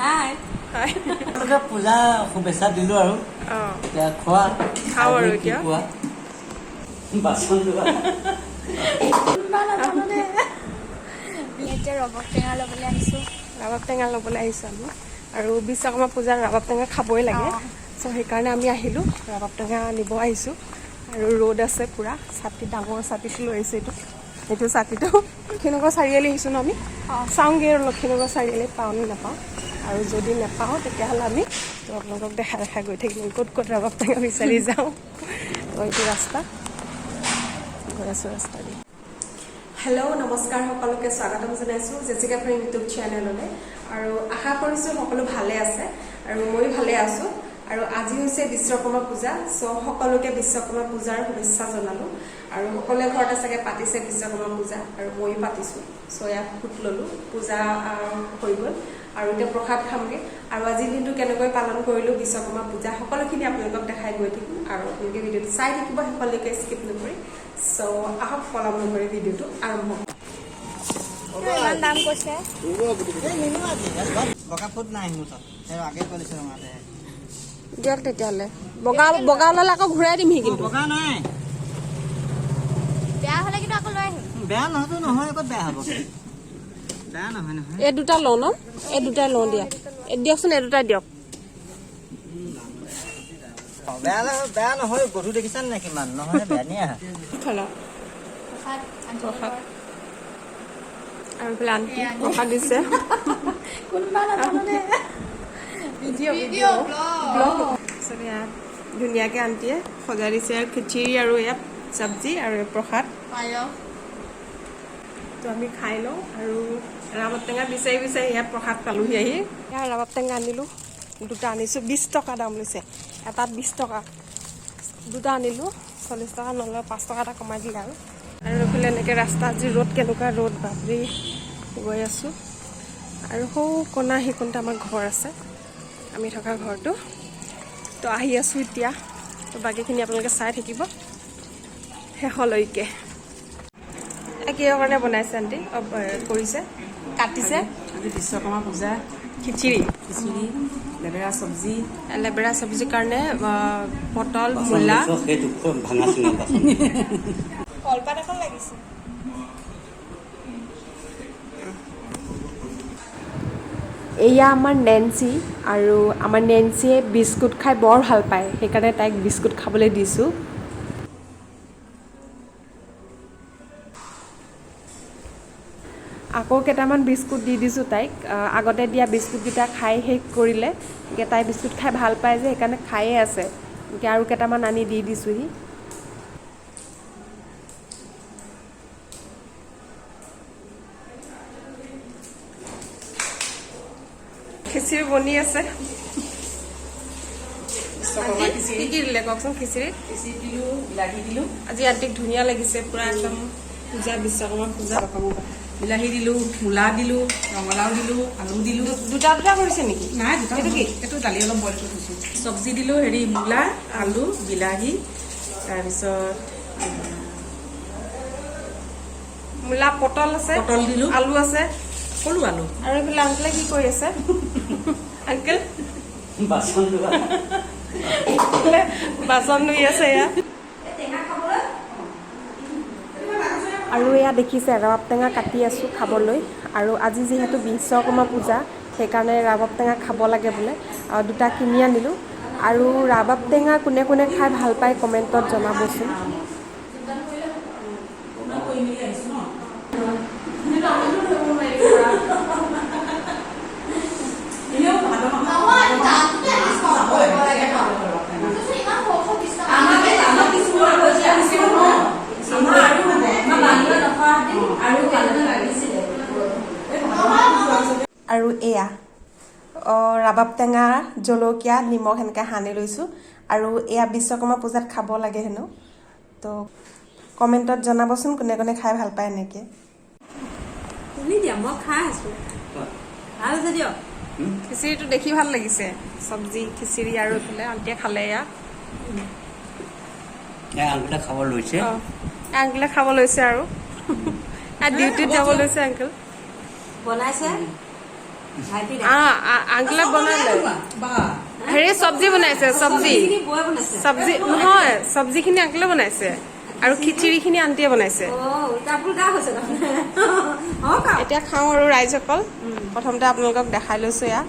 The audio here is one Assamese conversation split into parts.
হাই। হাই। আপোনালোকে পূজা শুভেচ্ছা দিলো আৰু এতিয়া খোৱা। খাওঁ আৰু কি এতিয়া। পোৱা বাচন ধোৱা। এতিয়া ৰবাব টেঙা ল'বলৈ আহিছোঁ। ৰাবাব টেঙা ল'বলৈ আহিছোঁ আমি আৰু বিশ্বকৰ্মা পূজাৰ ৰাবাব টেঙা খাবই লাগে। চ' সেইকাৰণে আমি আহিলোঁ, ৰাবাব টেঙা নিব আহিছোঁ। আৰু ৰ'দ আছে পূৰা, ছাতি, ডাঙৰ ছাতিটো লৈ আহিছোঁ। এইটো ছাতিটো লক্ষীনগৰ চাৰিআলি আহিছোঁ ন আমি? চাওঁগৈ আৰু লক্ষীনগৰ চাৰিআলি পাওঁ নে নাপাওঁ। আৰু যদি নাপাওঁ তেতিয়াহ'লে আমি তো আপোনালোকক দেখা দেখা গৈ থাকিম, ক'ত ক'ত ৰাবাব টেঙা বিচাৰি যাওঁ। তো এইটো ৰাস্তা গৈ আছোঁ, ৰাস্তা দি। হেল্ল', নমস্কাৰ, সকলোকে স্বাগতম জনাইছোঁ জেচিকা ফ্ৰেণ্ড ইউটিউব চেনেললৈ। আৰু আশা কৰিছোঁ সকলো ভালে আছে আৰু ময়ো ভালে আছোঁ। আৰু আজি হৈছে বিশ্বকৰ্মা পূজা। চ' সকলোকে বিশ্বকৰ্মা পূজাৰ শুভেচ্ছা জনালোঁ। আৰু সকলোৱে ঘৰতে চাগে পাতিছে বিশ্বকৰ্মা পূজা আৰু ময়ো পাতিছোঁ। চ' ইয়াত ফুট ল'লোঁ, পূজা হৈ গ'ল আৰু এতিয়া প্ৰসাদ খামগৈ। আৰু আজিৰ দিনটো কেনেকৈ পালন কৰিলোঁ বিশ্বকৰ্মা পূজা, সকলোখিনি আপোনালোকক দেখাই গৈ থাকিম আৰু আপোনালোকে ভিডিঅ'টো চাই থাকিব শেষলৈকে স্কিপ নকৰি। চ' আহক, পলম নকৰি ভিডিঅ'টো আৰম্ভ কৰোঁ। ইমান দাম কৈছে। বগা ফুট নাই মোৰ তাত, সেই আগে কৰিছে ৰঙাতে। দিয়ক তেতিয়াহ'লে, বগা বগা ওলালে আকৌ ঘূৰাই দিমহি কিন্তু। বগা নাই। বেয়া হ'লে কিন্তু আকৌ লৈ আহিম। বেয়া নহয়তো, নহয়, ক'ত বেয়া হ'ব? বেয়া নহয় নহয়। এই দুটা লওঁ ন? এই দুটাই লওঁ দিয়া। এই দিয়কচোন, এই দুটাই দিয়ক। বেয়া নহয়, বেয়া নহয়। গধুৰ দেখিছা নাই কিমান? নহয়, বেয়া নিয়া। খালা? প্ৰসাদ। প্ৰসাদ। আৰু এইফালে আন্টি প্ৰসাদ দিছে। কোনোবা নাজানো। Video' video' blog. তাৰপিছত ইয়াত ধুনীয়াকৈ আন্টিয়ে সজাই দিছে আৰু খিচিৰি আৰু ইয়াত চব্জি আৰু প্ৰসাদ। পায়স। তো আমি খাই লওঁ। আৰু ৰাবাব টেঙা বিচাৰি বিচাৰি ইয়াত প্ৰসাদ পালোহি আহি। ইয়াৰ ৰাবাব টেঙা আনিলোঁ, দুটা আনিছোঁ, 20 টকা দাম লৈছে, এটাত 20 টকা। দুটা আনিলোঁ, 40 টকা নলয়, 5 টকা এটা কমাই দিলে। আৰু আৰু এইফালে এনেকৈ ৰাস্তা, আজি ৰ'দ কেনেকুৱা ৰ'দ বাপৰে, গৈ আছোঁ। আৰু সৌ কণা সেইকণতে আমাৰ ঘৰ আছে, আমি থকা ঘৰটো। তো আহি আছোঁ এতিয়া। তো বাকীখিনি আপোনালোকে চাই থাকিব শেষলৈকে। কিহৰ কাৰণে বনাইছে আণ্টি? কৰিছে, কাটিছে? আজি বিশ্বকৰ্মা পূজা। খিচিৰি। খিচিৰি, লেবেৰা চব্জি। লেবেৰা চব্জিৰ কাৰণে পটল, মূলা। সেইটো ভাঙা চিঙা বাচন। কলপাত এখন লাগিছে। এয়া আমাৰ নেঞ্চি। আৰু আমাৰ নেঞ্চিয়ে বিস্কুট খাই বৰ ভাল পায়, সেইকাৰণে তাইক বিস্কুট খাবলৈ দিছোঁ। আকৌ কেইটামান বিস্কুট দি দিছোঁ তাইক। আগতে দিয়া বিস্কুটকেইটা খাই শেষ কৰিলে। গতিকে তাই বিস্কুট খাই ভাল পায় যে, সেইকাৰণে খায়ে আছে। গতিকে আৰু কেইটামান আনি দি দিছোঁহি। খিচিৰি বনি আছে। বিশ্বকৰ্মা খিচিৰি। কি কি দিলে কওকচোন খিচিৰিত? খিচিৰি দিলোঁ, বিলাহী দিলোঁ। আজি আণ্টিক ধুনীয়া লাগিছে পুৰা একদম, পূজা, বিশ্বকৰ্মা পূজা। বিলাহী দিলোঁ, মূলা দিলোঁ, ৰঙালাও দিলোঁ, আলু দিলোঁ। দুটা দুটা কৰিছে নেকি? নাই, দুটা। এইটো কি? এইটো দালি অলপ বইল কৰি থৈছোঁ। চব্জি দিলোঁ হেৰি, মূলা, আলু, বিলাহী, তাৰপিছত মূলা, পটল আছে। পটল দিলোঁ। আলু আছে। সৰু আলু। আৰু এইফালে আংকলে কি কৰি আছে? আংকেল? বাচন ধোৱা। বাচন ধুই আছে এয়া। আৰু এয়া দেখিছে, ৰবাব টেঙা কাটি আছোঁ খাবলৈ। আৰু আজি যিহেতু বিশ্বকৰ্মা পূজা, সেইকাৰণে ৰাবাব টেঙা খাব লাগে বোলে। আৰু দুটা কিনি আনিলোঁ। আৰু ৰাবাব টেঙা কোনে কোনে খাই ভাল পায় কমেণ্টত জনাবচোন। কৰি মেলি আহিছোঁ ন। এনেও ভাদ মাহত ইমান সৰু সৰু 20 টকা। আমাক কিছুমান আমাৰ আৰু হ'ব, আমাৰ মানুহে নোখোৱা আৰু মানুহে লাগিছিলে। আৰু এয়া ৰাবাব টেঙা, জলকীয়া, নিমখ সেনেকৈ সানি লৈছোঁ। আৰু এয়া বিশ্বকৰ্মা পূজাত খাব লাগে হেনো। তো কমেণ্টত জনাবচোন কোনে কোনে খাই ভাল পায় এনেকৈ। তুমি দিয়া, মই খাই আছো। ভাল আছে দিয়ক। খিচিৰিটো দেখি ভাল লাগিছে, চব্জি, খিচিৰি। আৰু এইফালে আণ্টিয়ে খালে এয়া। এই আংকুলে খাব লৈছে। অঁ, আংকুলে খাব লৈছে আৰু ডিউটিত যাব লৈছে আংকুল। বনাইছে। আংকলে বনালে। হেৰি, চব্জি বনাইছে, চব্জি। চব্জি নহয়, চব্জিখিনি আংকলে বনাইছে আৰু খিচিৰিখিনি আণ্টিয়ে বনাইছে। এতিয়া খাওঁ আৰু ৰাইজসকল। প্ৰথমতে আপোনালোকক দেখাই লৈছো। এয়া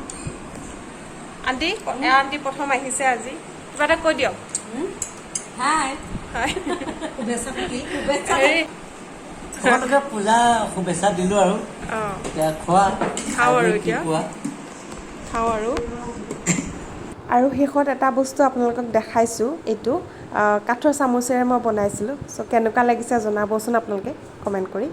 আণ্টি, এয়া আণ্টি প্ৰথম আহিছে আজি। কিবা এটা কৈ দিয়ক। হাই। হয়। শুভেচ্ছা। হেৰি। সকলোকে পূজা শুভেচ্ছা দিলো আৰু এতিয়া খোৱা। খাওঁ আৰু কি এতিয়া। কোৱা? খাওঁ আৰু। আৰু শেষত এটা বস্তু আপোনালোকক দেখাইছোঁ, এইটো কাঠৰ চামুচেৰে মই বনাইছিলোঁ। চ' কেনেকুৱা লাগিছে জনাবচোন আপোনালোকে কমেণ্ট কৰি।